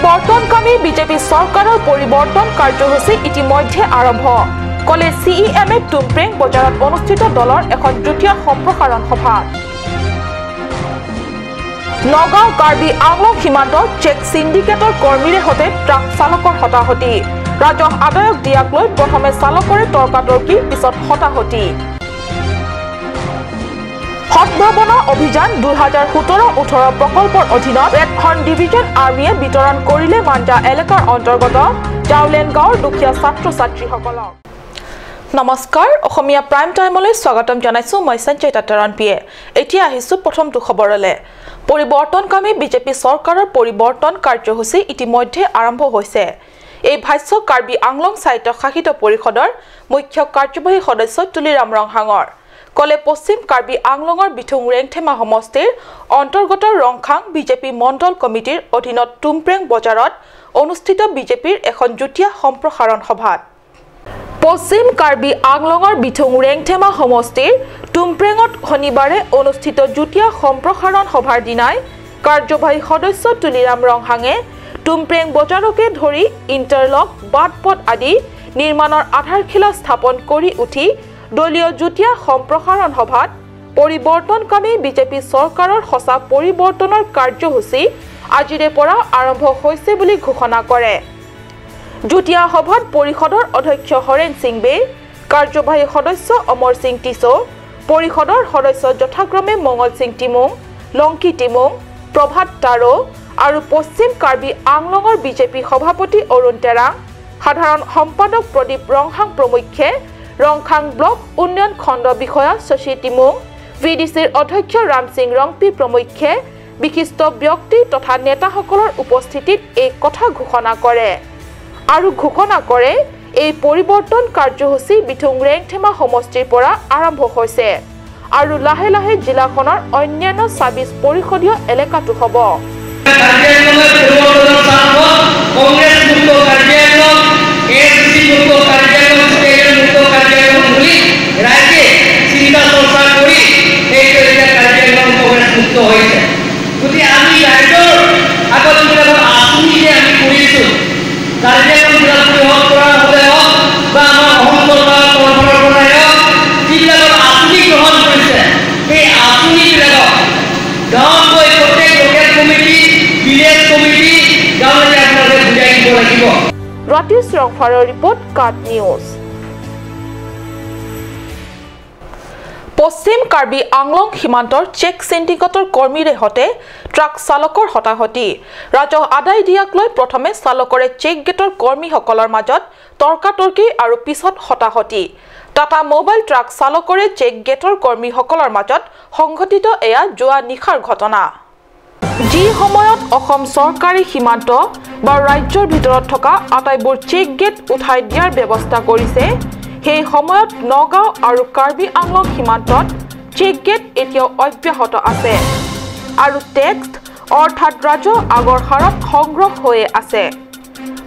পৰিৱৰ্তনকামী BJP চৰকাৰৰ পৰিৱৰ্তন কাৰ্যসূচী ইতিমধ্যে আৰম্ভ। কলে চিইএমে টুমপ্ৰেং বজাৰত অনুষ্ঠিত দলৰ এখন যুটীয়া সম্প্ৰসাৰণ সভাত। নগাঁও কাৰ্বি আংলং সীমান্তত চেক চিণ্ডিকেটৰ কৰ্মীৰে সৈতে ট্ৰাক চালকৰ হতাহতি। ৰাজহ আদায়ক দিয়াক লৈ প্ৰথমে চালকৰে তৰ্কাতৰ্কি, পিছত হতাহতি। সদ্ভাৱনা অভিযান 2017-18 প্ৰকল্পৰ অধীনত ৰেড হৰ্ণ ডিভিজন আৰ্মীয়ে বিতৰণ কৰিলে মাঞ্জা এলেকাৰ অন্তৰ্গত জাওলেন গাঁৱৰ দুখীয়া ছাত্ৰ ছাত্ৰীসকলক। নমস্কাৰ, অসমীয়া প্ৰাইম টাইমলৈ স্বাগতম জনাইছো মই সঞ্জয় তৰণ পিয়ে। এতিয়া আহিছো প্ৰথমটো খবৰলৈ। পৰিৱৰ্তনকামী বিজেপি চৰকাৰৰ পৰিৱৰ্তন কাৰ্যসূচী ইতিমধ্যে আৰম্ভ হৈছে। এই ভাষ্য কাৰ্বি আংলং স্বায়ত্ত শাসিত পৰিষদৰ মুখ্য কাৰ্যবাহী সদস্য তুলিৰাম ৰংহাঙৰ। কলে পশ্চিম কাৰ্বি আংলঙৰ বিথুং ৰেংথেমা সমষ্টিৰ অন্তৰ্গত ৰংখাং বিজেপি মণ্ডল কমিটিৰ অধীনত টুমপ্ৰেং বজাৰত অনুষ্ঠিত বিজেপিৰ এখন যুটীয়া সম্প্ৰসাৰণ সভাত। পশ্চিম কাৰ্বি আংলঙৰ বিথুং ৰেংথেমা সমষ্টিৰ টুমপ্ৰেঙত শনিবাৰে অনুষ্ঠিত যুটীয়া সম্প্ৰসাৰণ সভাৰ দিনাই কাৰ্যবাহী সদস্য তুলিৰাম ৰংহাঙে টুমপ্ৰেং বজাৰকে ধৰি ইণ্টাৰলক, বাট পথ আদি নিৰ্মাণৰ আধাৰশিলা স্থাপন কৰি উঠি দলীয় যুটীয়া সম্প্ৰসাৰণ সভাত পৰিৱৰ্তনকামী বিজেপি চৰকাৰৰ সঁচা পৰিৱৰ্তনৰ কাৰ্যসূচী আজিৰে পৰা আৰম্ভ হৈছে বুলি ঘোষণা কৰে। যুটীয়া সভাত পৰিষদৰ অধ্যক্ষ হৰেণ সিং বে, কাৰ্যবাহী সদস্য অমৰ সিং টিছো, পৰিষদৰ সদস্য যথাক্ৰমে মঙল সিং টিমুং, লংকি টিমুং, প্ৰভাত তাৰো আৰু পশ্চিম কাৰ্বি আংলঙৰ বিজেপি সভাপতি অৰুণ তেৰাং, সাধাৰণ সম্পাদক প্ৰদীপ ৰংহাং প্ৰমুখ্যে ৰংখাং ব্লক উন্নয়ন খণ্ড বিষয়া শশী টিমুং, ভি ডি চিৰ অধ্যক্ষ ৰামসিং ৰংপি প্ৰমুখ্যে বিশিষ্ট ব্যক্তি তথা নেতাসকলৰ উপস্থিতিত এই কথা ঘোষণা কৰে আৰু ঘোষণা কৰে এই পৰিৱৰ্তন কাৰ্যসূচী বিথুং ৰেংথেমা সমষ্টিৰ পৰা আৰম্ভ হৈছে আৰু লাহে লাহে জিলাখনৰ অন্যান্য 26 পৰিষদীয় এলেকাতো হ'ব। ৰাতিশ ৰংফাৰৰ ৰিপৰ্ট, কাট নিউজ। পশ্চিম কাৰ্বি আংলং সীমান্তৰ চেক চিণ্ডিকেটৰ কৰ্মীৰে সৈতে ট্ৰাক চালকৰ হতাহতি। ৰাজহ আদায় দিয়াক লৈ প্ৰথমে চালকৰে চেক গেটৰ কৰ্মীসকলৰ মাজত তৰ্কাতৰ্কি আৰু পিছত হতাহতি। টাটা মোবাইল ট্ৰাক চালকৰে চেক গেটৰ কৰ্মীসকলৰ মাজত সংঘটিত এয়া যোৱা নিশাৰ ঘটনা। যি সময়ত অসম চৰকাৰী সীমান্ত বা ৰাজ্যৰ ভিতৰত থকা আটাইবোৰ চেক গেট উঠাই দিয়াৰ ব্যৱস্থা কৰিছে, সেই সময়ত নগাঁও আৰু কাৰ্বি আংলং সীমান্তত চেক গেট এতিয়াও অব্যাহত আছে আৰু টেক্স অৰ্থাৎ ৰাজহ আগৰ হাৰত সংগ্ৰহ হৈয়ে আছে।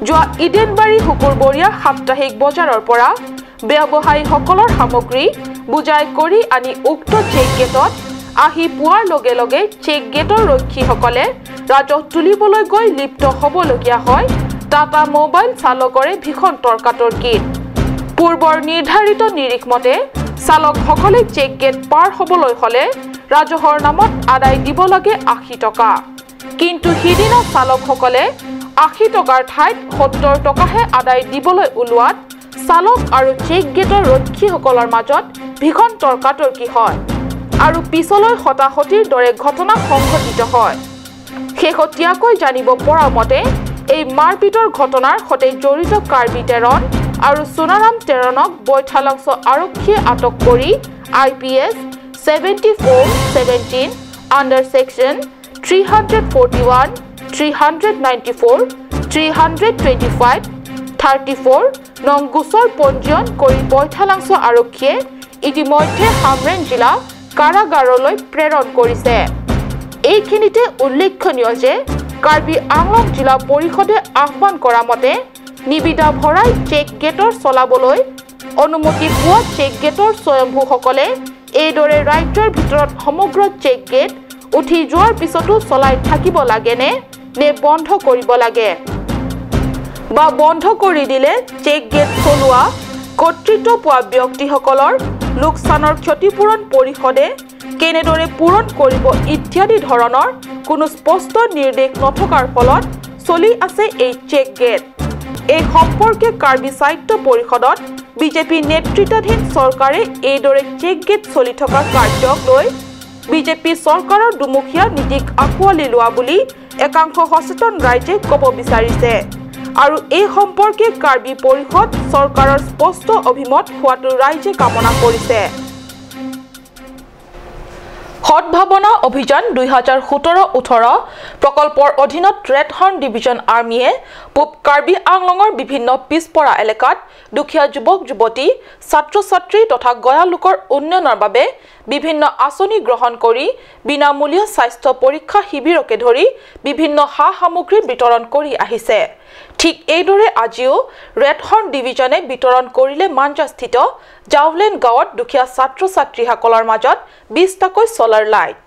যোৱা ইডেনবাৰী শুকুৰবৰীয়া সাপ্তাহিক বজাৰৰ পৰা ব্যৱসায়ীসকলৰ সামগ্ৰী বুজাই কৰি আনি উক্ত চেক গেটত আহি পোৱাৰ লগে লগে চেক গেটৰ ৰক্ষীসকলে ৰাজহ তুলিবলৈ গৈ লিপ্ত হ'বলগীয়া হয় টাটা মোবাইল চালকৰে ভীষণ তৰ্কাতৰ্কিত। পূৰ্বৰ নিৰ্ধাৰিত নিৰিখ মতে চালকসকলে চেক গেট পাৰ হ'বলৈ হ'লে ৰাজহৰ নামত আদায় দিব লাগে 80 টকা, কিন্তু সিদিনা চালকসকলে 80 টকাৰ ঠাইত 70 টকাহে আদায় দিবলৈ ওলোৱাত চালক আৰু চেক গেটৰ ৰক্ষীসকলৰ মাজত ভীষণ তৰ্কাতৰ্কি হয় আৰু পিছলৈ হতাহতিৰ দৰে ঘটনা সংঘটিত হয়। শেহতীয়াকৈ জানিব পৰা মতে এই মাৰপিটৰ ঘটনাৰ সৈতে জড়িত কাৰ্বি টেৰণ আৰু সোণাৰাম টেৰণক বৈঠালাংছ আৰক্ষীয়ে আটক কৰি IPS 7417 under section 341, 394, 325, 34 নং গোচৰ পঞ্জীয়ন কৰি বৈঠালাংছ আৰক্ষীয়ে ইতিমধ্যে হামৰেণ জিলা কাৰাগাৰলৈ প্ৰেৰণ কৰিছে। এইখিনিতে উল্লেখনীয় যে কাৰ্বি আংলং জিলা পৰিষদে আহ্বান কৰা মতে নিবিদা ভৰাই চেক গেটৰ চলাবলৈ অনুমতি পোৱা চেক গেটৰ স্বয়ম্ভূসকলে এইদৰে ৰাজ্যৰ ভিতৰত সমগ্ৰ চেক গেট উঠি যোৱাৰ পিছতো চলাই থাকিব লাগেনে নে বন্ধ কৰিব লাগে বা বন্ধ কৰি দিলে চেক গেট চলোৱা কৰ্তৃত্ব পোৱা ব্যক্তিসকলৰ লোকচানৰ ক্ষতিপূৰণ পৰিষদে কেনেদৰে পূৰণ কৰিব ইত্যাদি ধৰণৰ কোনো স্পষ্ট নিৰ্দেশ নথকাৰ ফলত চলি আছে এই চেক গেট। এই সম্পৰ্কে কাৰ্বি সাহিত্য পৰিষদত বিজেপি নেতৃত্বাধীন চৰকাৰে এইদৰে চেক গেট চলি থকা কাৰ্যক লৈ বিজেপি চৰকাৰৰ দুমুখীয়া নীতিক আঁকোৱালি লোৱা বুলি একাংশ সচেতন ৰাইজে ক'ব বিচাৰিছে আৰু এই সম্পৰ্কে কাৰ্বি পৰিষদ চৰকাৰৰ স্পষ্ট অভিমত হোৱাটো ৰাইজে কামনা কৰিছে। সদ্ভাৱনা অভিযান 2017-18 প্ৰকল্পৰ অধীনত ৰেড হৰ্ণ ডিভিজন আৰ্মীয়ে পূব কাৰ্বি আংলঙৰ বিভিন্ন পিছপৰা এলেকাত দুখীয়া যুৱক যুৱতী, ছাত্ৰ ছাত্ৰী তথা গয়া লোকৰ উন্নয়নৰ বাবে বিভিন্ন আঁচনি গ্ৰহণ কৰি বিনামূলীয়া স্বাস্থ্য পৰীক্ষা শিবিৰকে ধৰি বিভিন্ন সা সামগ্ৰী বিতৰণ কৰি আহিছে। ঠিক এইদৰে আজিও ৰেড হৰ্ণ ডিভিজনে বিতৰণ কৰিলে মাঞ্জাস্থিত জাওলেন গাঁৱত দুখীয়া ছাত্ৰ ছাত্ৰীসকলৰ মাজত 20টাকৈ ছ'লাৰ লাইট।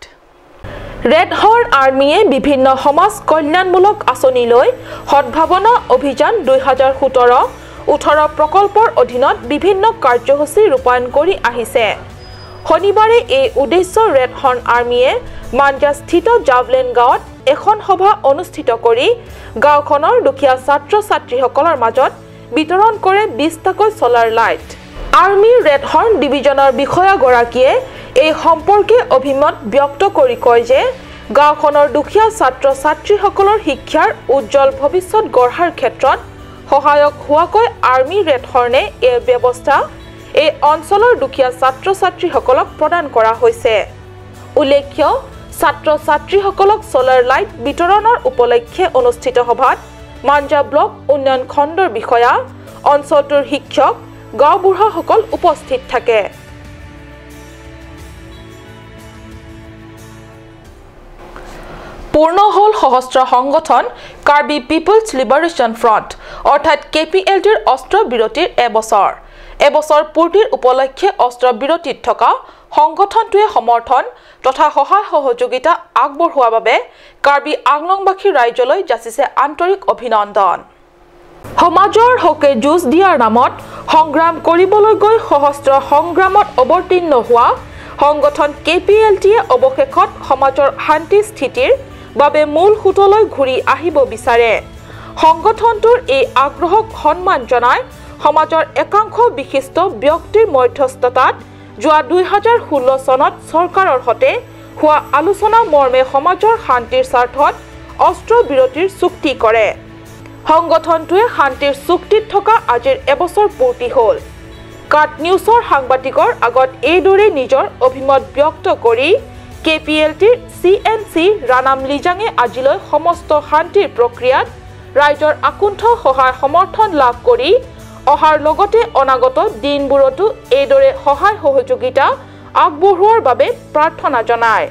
ৰেড হৰ্ণ আৰ্মীয়ে বিভিন্ন সমাজ কল্যাণমূলক আঁচনি লৈ সদ্ভাৱনা অভিযান 2017-18 প্ৰকল্পৰ অধীনত বিভিন্ন কাৰ্যসূচী ৰূপায়ণ কৰি আহিছে। শনিবাৰে এই উদ্দেশ্য ৰেড হৰ্ণ আৰ্মীয়ে মাঞ্জাস্থিত জাভলেন গাঁৱত এখন সভা অনুষ্ঠিত কৰি গাঁওখনৰ দুখীয়া ছাত্ৰ ছাত্ৰীসকলৰ মাজত বিতৰণ কৰে 20টাকৈ ছ'লাৰ লাইট। আৰ্মীৰ ৰেড হৰ্ণ ডিভিজনৰ বিষয়াগৰাকীয়ে এই সম্পৰ্কে অভিমত ব্যক্ত কৰি কয় যে গাঁওখনৰ দুখীয়া ছাত্ৰ ছাত্ৰীসকলৰ শিক্ষাৰ উজ্জ্বল ভৱিষ্যত গঢ়াৰ ক্ষেত্ৰত সহায়ক হোৱাকৈ আৰ্মী ৰেড হৰ্ণে এই ব্যৱস্থা এই অঞ্চলৰ দুখীয়া ছাত্ৰ ছাত্ৰীসকলক প্ৰদান কৰা হৈছে। উল্লেখ্য, ছাত্ৰ ছাত্ৰীসকলক ছ'লাৰ লাইট বিতৰণৰ উপলক্ষে অনুষ্ঠিত সভাত মাঞ্জা ব্লক উন্নয়ন খণ্ডৰ বিষয়া, অঞ্চলটোৰ শিক্ষক, গাঁওবুঢ়াসকল উপস্থিত থাকে। পূৰ্ণ হ'ল সশস্ত্ৰ সংগঠন কাৰ্বি পিপলছ লিবাৰেশ্যন ফ্ৰণ্ট অৰ্থাৎ KPLTৰ অস্ত্ৰ বিৰতিৰ এবছৰ। এবছৰ পূৰ্তিৰ উপলক্ষে অস্ত্ৰ বিৰতিত থকা সংগঠনটোৱে সমৰ্থন তথা সহায় সহযোগিতা আগবঢ়োৱাৰ বাবে কাৰ্বি আংলংবাসী ৰাইজলৈ যাচিছে আন্তৰিক অভিনন্দন। সমাজৰ হকে যুঁজ দিয়াৰ নামত সংগ্ৰাম কৰিবলৈ গৈ সশস্ত্ৰ সংগ্ৰামত অৱতীৰ্ণ হোৱা সংগঠন KPLTয়ে অৱশেষত সমাজৰ শান্তি স্থিতিৰ বাবে মূল সোঁতলৈ ঘূৰি আহিব বিচাৰে। সংগঠনটোৰ এই আগ্ৰহক সন্মান জনাই সমাজৰ একাংশ বিশিষ্ট ব্যক্তিৰ মধ্যস্থতাত যোৱা 2016 চনত চৰকাৰৰ সৈতে হোৱা আলোচনা মৰ্মে সমাজৰ শান্তিৰ স্বাৰ্থত অস্ত্ৰ বিৰতিৰ চুক্তি কৰে। সংগঠনটোৱে শান্তিৰ চুক্তিত থকা আজিৰ এবছৰ পূৰ্তি হ'ল। কাট নিউজৰ সাংবাদিকৰ আগত এইদৰে নিজৰ অভিমত ব্যক্ত কৰি KPLTৰ CNC Ranam লিজাঙে আজিলৈ সমস্ত শান্তিৰ প্ৰক্ৰিয়াত ৰাইজৰ আকুণ্ঠ সহায় সমৰ্থন লাভ কৰি অহাৰ লগতে অনাগত দিনবোৰতো এইদৰে সহায় সহযোগিতা আগবঢ়োৱাৰ বাবে প্ৰাৰ্থনা জনায়।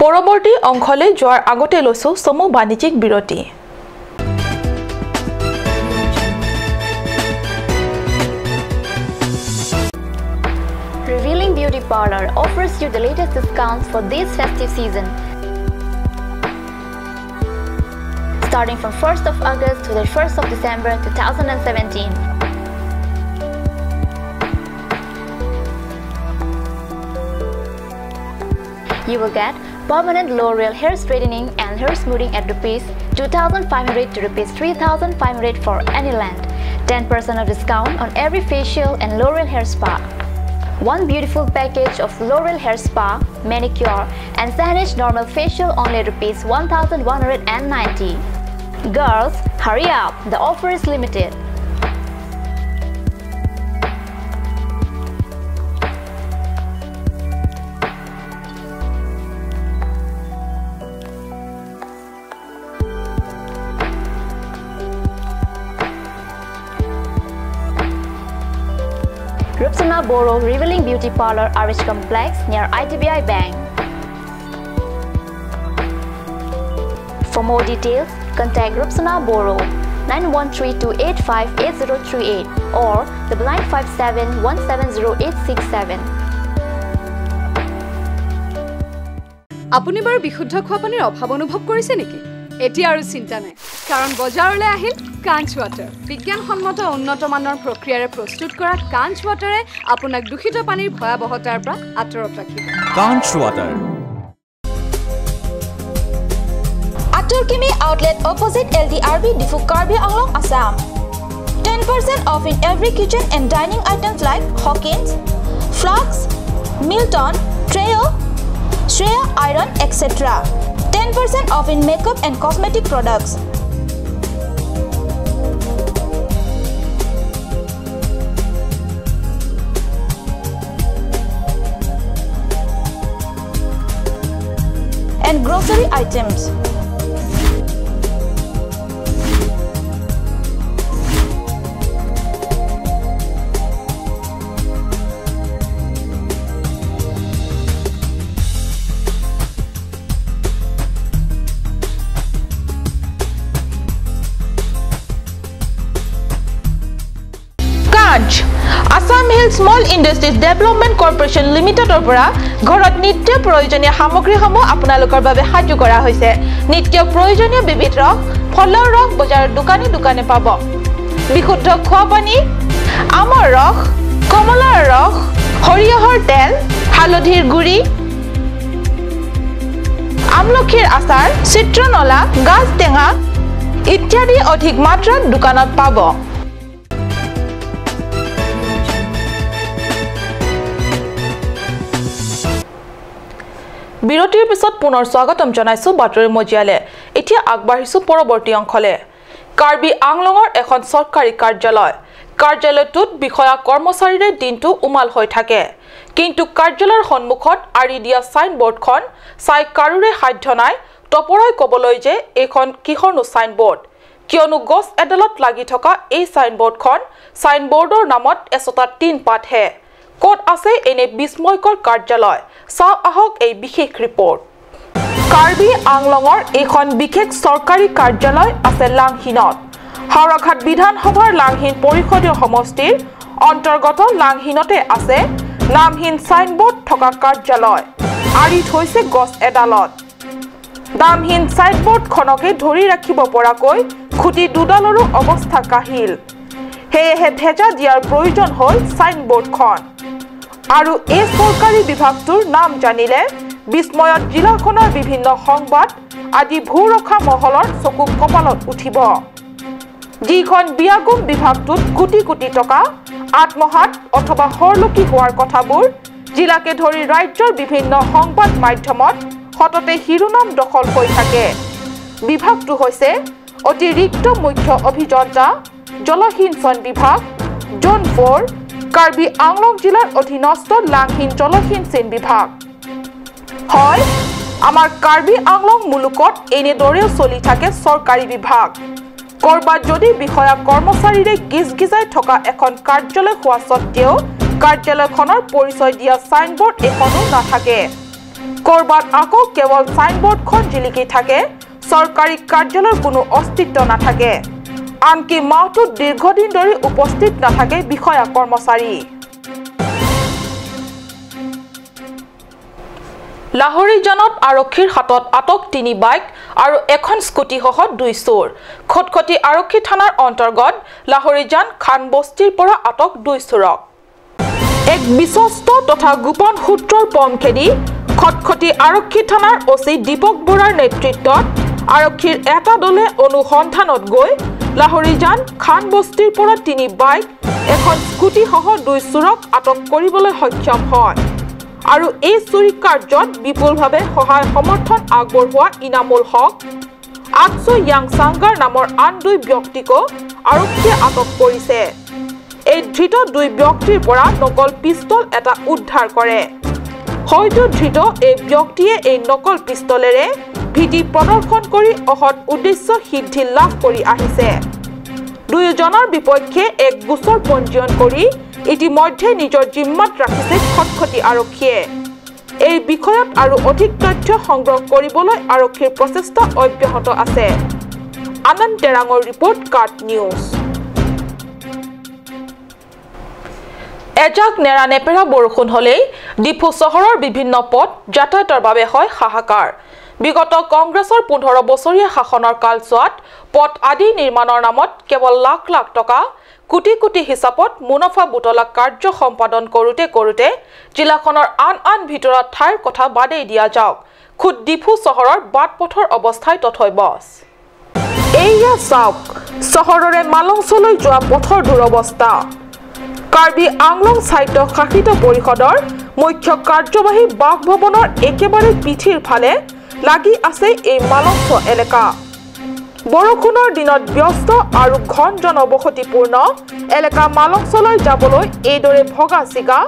পৰৱৰ্তী অংশলৈ যোৱাৰ আগতে লৈছো চমু বাণিজ্যিক বিৰতি। Revealing Beauty Parlor offers you the latest discounts for this festive season. Starting from 1st of August to the 1st of December 2017. You will get permanent L'Oreal hair straightening and hair smoothing at rupees 2,500 to rupees 3,500 for any length. 10% of discount on every facial and L'Oreal hair spa. One beautiful package of L'Oreal hair spa, manicure and Sanish normal facial only rupees 1,190. Girls, hurry up, the offer is limited. Rupsana Boro Revealing Beauty Parlor, RH Complex near IDBI Bank. For more details, contact Rupsana Boro 9132858038 or 9957170867. আপুনি বাৰু বিশুদ্ধ খোৱা পানীৰ অভাৱ অনুভৱ কৰিছে নেকি? এতিয়া আৰু চিন্তা নাই, কাৰণ বজাৰলৈ আহিল কাঞ্চ ৱাটাৰ। বিজ্ঞানসন্মত উন্নত মানৰ প্ৰক্ৰিয়াৰে প্ৰস্তুত কৰা কাঞ্চ ৱাটাৰে আপোনাক দূষিত পানীৰ ভয়াৱহতাৰ পৰা আঁতৰত ৰাখিব। Kanch water. Atul Kimi outlet opposite LDRB Diphu Karbi Anglong Assam. 10% off in every kitchen and dining items like Hawkins, Flux, Milton, Treo, Shreya Iron, etc. 10% off in makeup and cosmetic products. And grocery items. Assam Hill Small Industries Development Corporation লিমিটেডৰ পৰা ঘৰত নিত্য প্ৰয়োজনীয় সামগ্ৰীসমূহ আপোনালোকৰ বাবে সাজু কৰা হৈছে। নিত্য প্ৰয়োজনীয় বিবিধ ৰস, ফলৰ ৰস বজাৰৰ দোকানে দোকানে পাব। বিশুদ্ধ খোৱা পানী, আমৰ ৰস, কমলাৰ ৰস, সৰিয়হৰ তেল, হালধিৰ গুড়ি, আমলখিৰ আচাৰ, চিত্ৰনলা, গাজ টেঙা ইত্যাদি অধিক মাত্ৰাত দোকানত পাব। বিৰতিৰ পিছত পুনৰ স্বাগতম জনাইছো বাতৰি মজিয়ালে। এতিয়া আগবাঢ়িছো পৰৱৰ্তী অংশলে। কাৰ্বি আংলঙৰ এখন চৰকাৰী কাৰ্যালয়। কাৰ্যালয়টোত বিষয়া কৰ্মচাৰীৰে দিনটো উমাল হৈ থাকে, কিন্তু কাৰ্যালয়ৰ সন্মুখত আঁৰি দিয়া চাইনবোৰ্ডখন চাই কাৰোৰে সাধ্য নাই টপৰাই ক'বলৈ যে এইখন কিহৰনো চাইনবোৰ্ড। কিয়নো গছ এডালত লাগি থকা এই চাইনবোৰ্ডখন চাইনবোৰ্ডৰ নামত এচটা টিন পাতহে। ক'ত আছে এনে বিস্ময়কৰ কাৰ্যালয়? চাওঁ আহক এই বিশেষ ৰিপৰ্ট। কাৰ্বি আংলঙৰ এইখন বিশেষ চৰকাৰী কাৰ্যালয় আছে লাংহিনত। হাওৰাঘাট বিধানসভাৰ লাংহিন পৰিষদীয় সমষ্টিৰ অন্তৰ্গত লাংহিনতে আছে নামহীন চাইনবোৰ্ড থকা কাৰ্যালয়। আঁৰি থৈছে গছ এডালত। দামহীন চাইনবোৰ্ডখনকে ধৰি ৰাখিব পৰাকৈ খুঁটি দুডালৰো অৱস্থা কাহিল। সেয়েহে ভেজা দিয়াৰ প্ৰয়োজন হ'ল চাইনবোৰ্ডখন। আৰু এই চৰকাৰী বিভাগটোৰ নাম জানিলে বিস্ময়ত জিলাখনৰ বিভিন্ন সংবাদ আদি ভূৰখা মহলৰ চকু কপালত উঠিব। যিখন বিয়াগুম বিভাগটোত কোটি কোটি টকা আত্মসাত অথবা হৰলুকি হোৱাৰ কথাবোৰ জিলাকে ধৰি ৰাজ্যৰ বিভিন্ন সংবাদ মাধ্যমত সততে শিৰোনাম দখল হৈ থাকে। বিভাগটো হৈছে অতিৰিক্ত মুখ্য অভিযন্তা, জলসিঞ্চন বিভাগ, জোন 4, কাৰ্বি আংলং জিলাৰ অধীনস্থ লাংহিন জলসিঞ্চন বিভাগ। হয়, আমাৰ কাৰ্বি আংলং মুলুকত এনেদৰেও চলি থাকে চৰকাৰী বিভাগ। ক'ৰবাত যদি বিষয়া কৰ্মচাৰীৰে গিজগিজাই থকা এখন কাৰ্যালয় হোৱা সত্ত্বেও কাৰ্যালয়খনৰ পৰিচয় দিয়া চাইনবোৰ্ড এখনো নাথাকে। ক'ৰবাত আকৌ কেৱল চাইনবোৰ্ডখন জিলিকি থাকে, চৰকাৰী কাৰ্যালয়ৰ কোনো অস্তিত্ব নাথাকে। আনকি মাহটোত দীৰ্ঘদিন ধৰি উপস্থিত নাথাকে বিষয়া কৰ্মচাৰী। লাহৰীজানত আৰক্ষীৰ হাতত আটক 3 বাইক আৰু এখন স্কুটিসহ 2 চোৰ। খটখটি আৰক্ষী থানাৰ অন্তৰ্গত লাহৰীজান খানবস্তিৰ পৰা আটক 2 চোৰক। এক বিশ্বস্ত তথা গোপন সূত্ৰৰ পম খেদি খটখটি আৰক্ষী থানাৰ অচি দীপক বৰাৰ নেতৃত্বত আৰক্ষীৰ এটা দলে অনুসন্ধানত গৈ লাহৰীজান খানবস্তিৰ পৰা 3 বাইক এখন স্কুটিসহ 2 চোৰক আটক কৰিবলৈ সক্ষম হয়। আৰু এই চুৰি কাৰ্যত বিপুলভাৱে সহায় সমৰ্থন আগবঢ়োৱা ইনামুল হক, আকছু য়াংচাংগাৰ নামৰ আন 2 ব্যক্তিকো আৰক্ষীয়ে আটক কৰিছে। এই ধৃত 2 ব্যক্তিৰ পৰা নকল পিষ্টল এটা উদ্ধাৰ কৰে। হয়তো ধৃত এই ব্যক্তিয়ে এই নকল পিষ্টলেৰে ভীতি প্ৰদৰ্শন কৰি অসৎ উদ্দেশ্য সিদ্ধি লাভ কৰি আহিছে। দুয়োজনৰ বিপক্ষে এক গোচৰ পঞ্জীয়ন কৰি ইতিমধ্যে নিজৰ জিম্মাত ৰাখিছে খটখটি আৰক্ষীয়ে। এই বিষয়ত আৰু অধিক তথ্য সংগ্ৰহ কৰিবলৈ আৰক্ষীৰ প্ৰচেষ্টা অব্যাহত আছে। আনন্দ তেৰাঙৰ ৰিপৰ্ট, কাট নিউজ। এজাক নেৰানেপেৰা বৰষুণ হ'লেই ডিফু চহৰৰ বিভিন্ন পথ যাতায়াতৰ বাবে হয় হাহাকাৰ। বিগত কংগ্ৰেছৰ 15 বছৰীয়া শাসনৰ কালচোৱাত পথ আদি নিৰ্মাণৰ নামত কেৱল লাখ লাখ টকা, কোটি কোটি হিচাপত মুনাফা বুটলা কাৰ্য সম্পাদন কৰোঁতে কৰোঁতে জিলাখনৰ আন আন ভিতৰুৱা ঠাইৰ কথা বাদেই দিয়া যাওক, খুদ ডিফু চহৰৰ বাট পথৰ অৱস্থাই তথৈ বছ। এইয়া চাওক চহৰৰে মালংচলৈ যোৱা পথৰ দুৰৱস্থা। কাৰ্বি আংলং স্বায়ত্ত শাসিত পৰিষদৰ মুখ্য কাৰ্যবাহী বাসভৱনৰ একেবাৰে পিঠিৰ ফালে লাগি আছে এই মালংচ এলেকা। বৰষুণৰ দিনত ব্যস্ত আৰু ঘন জনবসতিপূৰ্ণ এলেকা মালংচলৈ যাবলৈ এইদৰে ভগা চিগা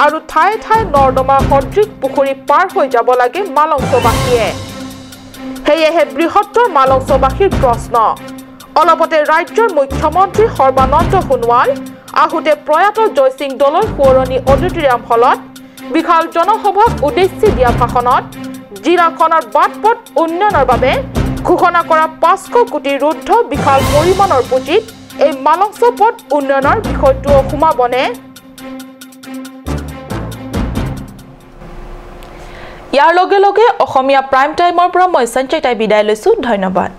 আৰু ঠায়ে ঠায়ে নৰ্দমা সদৃশ পুখুৰী পাৰ হৈ যাব লাগে মালংচবাসীয়ে। সেয়েহে বৃহত্তৰ মালংচবাসীৰ প্ৰশ্ন, অলপতে ৰাজ্যৰ মুখ্যমন্ত্ৰী সৰ্বানন্দ সোণোৱাল আহোঁতে প্ৰয়াত জয়সিং দলৈ সোঁৱৰণী অডিটৰিয়াম হলত বিশাল জনসভাক উদ্দেশ্যি দিয়া ভাষণত জিলাখনৰ বাট পথ উন্নয়নৰ বাবে ঘোষণা কৰা 500 কোটি ৰুদ্ধ বিশাল পৰিমাণৰ পুঁজিত এই মালংচ পথ উন্নয়নৰ বিষয়টোও সোমাবনে? ইয়াৰ লগে লগে অসমীয়া প্ৰাইম টাইমৰ পৰা মই সঞ্চয়তাই বিদায় লৈছো। ধন্যবাদ।